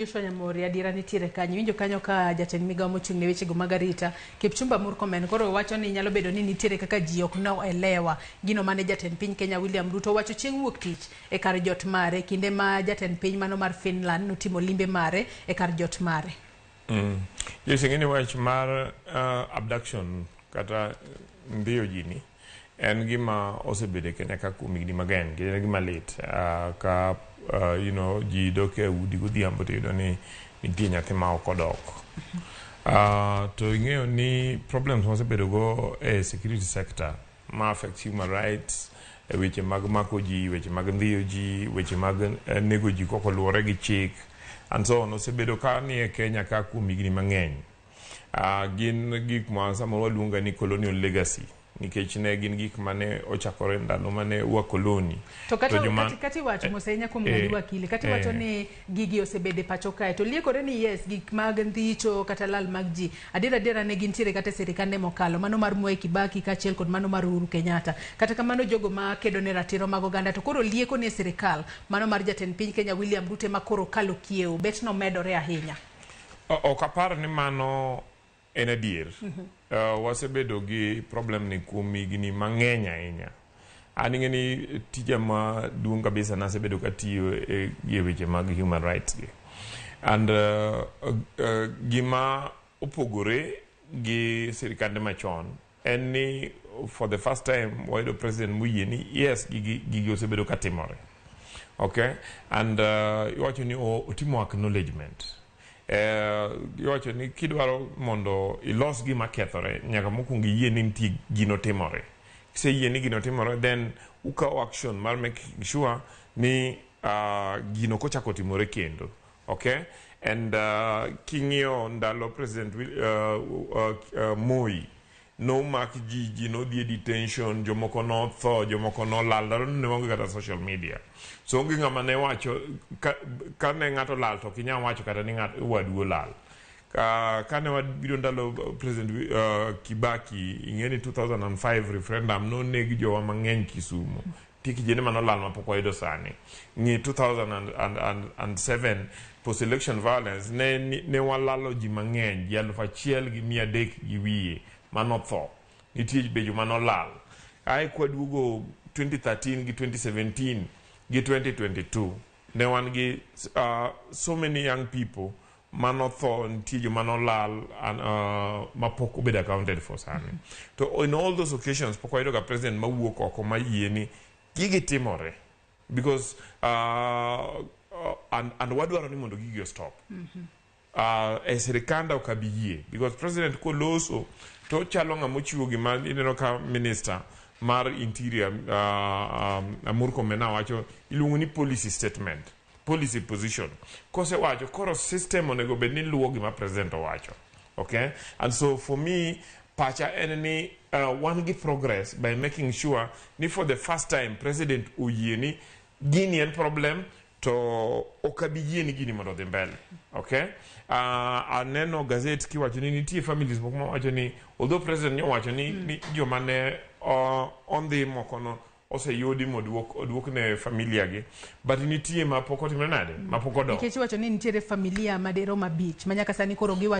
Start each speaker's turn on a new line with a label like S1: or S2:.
S1: Joshua Nyamori, adiera nitiere kanyo. Iwinjo kanyo ka jatend migawo mochung' ne wechego mag arita, Kipchumba Murkomen, koro wacho ni nyalo bedo ni nitiere kaka ji ok noelewa gino mane jatend piny Kenya William Ruto owacho chieng' wuok tich e kar jot mare kinde ma jatend piny mano mar Finland notimo limbe mare e kar jot mare.
S2: Joyce, ing'e ni wach mar abduction kata ndhiyo ji ni en gima osebedo e Kenya ka kuom higni mang'eny kendo en gima lit ka ji dok e udi godhiambo to iyudo ni nitie nyathi ma ok odok. To ing'eyo ni problems ma wasebedo go e security sector ma affect human rights, e weche mag mako ji, weche mag ndhiyo ji, weche mag nego ji kok oluwore gi chik and so on, osebedo ka nie Kenya ka kuom higni mang'eny. Gin gik ma samoro waluongo ni colonial legacy, nikech ne gin gik mane ochakore ndalo mane wakoloni.
S1: To kata, kata iwacho mos ahinya kuom ng'adi wakili, kata iwacho ni gigi osebedo e pacho kae, to liekore ni yes, gik mag ndhicho kata lal mag ji adiera adiera ne gintiere kata e sirikande mokalo, mano mar Mwai Kibaki kaachiel kod mano mar Uhuru Kenyatta. Kata kamano, jogo ma kedo ne ratiro mag oganda to koro lieko ni e sirikal mano mar jatend piny Kenya William Ruto ema koro kalo kiewo bet nomedore ahinya.
S2: Ok apar ni mano en adier. Wasebedo gi problem ni kuom higni mang'eny ahinya. An ing'e ni tija maduong' kabisa nasebedo katiyo e weche mag human rights gi. And gima opogore gi sirikande machon en ni for the first time wayudo president moyie ni yes, gigi osebedo katimore. Okay? And iwacho ni otimo acknowledgement. Iwacho ni kidwaro mondo ilos gima kethore, nyaka mokwongo iyie ni nitie gino timore. Kiseyie ni gino timore, then ukawo action mar making sure ni gino kochako timore kendo. Okay? And king'iyo ndalo President Moi, nomak ji, ji nodhi e detention, jomoko notho, jomoko nolal. Ndalo no ne waonge kata social media, so onge ng'ama ne wacho ka ne ng'ato lal to ok inyal wacho kata ni ng'at wadu olal. Ka ne wabiro ndalo President Kibaki, ing'e ni 2005 referendum noneg jowa mang'eny Kisumu. Nitie kijende manolal mapok wayudo sani. Ng'i 2007 post election violence, ne walalo ji mang'eny, ji 1300 gi wiye manotho. Nitie be joma nolal. Ae kwaduogo 2013 gi 2017 gi 2022, ne wan gi so many young people manotho, nitie joma nolal mapok obedo accounted for sani. To in all those occasions pok wayudo ga president mawuok oko mayie ni gigi timore because and wadwaro ni mondo gigi stop. E sirikanda ok abi yie because president koloso to chalo ng'ama ochiwo gima ineno ka minister mar interior Murkomen wacho, iluongo ni policy statement, policy position. Kosewacho, koro system onego bed ni luwo gima president owacho. Okay? And so for me, pacha en ni wan gi progress by making sure ni for the first time president oyie ni gini en problem to ok abi yie ni gini mondo odhi mbele. Okay? Aneno gazet kiwacho ni nitie families moko mawacho ni although president nyowacho ni joma ne ondhi moko no oseyudi moduok oduok ne familia gi, but nitie ma pok otimre nade, ma pok odok.
S1: Nikech iwacho ni nitiere familia madirom 5 ma nyaka sani koro giwacho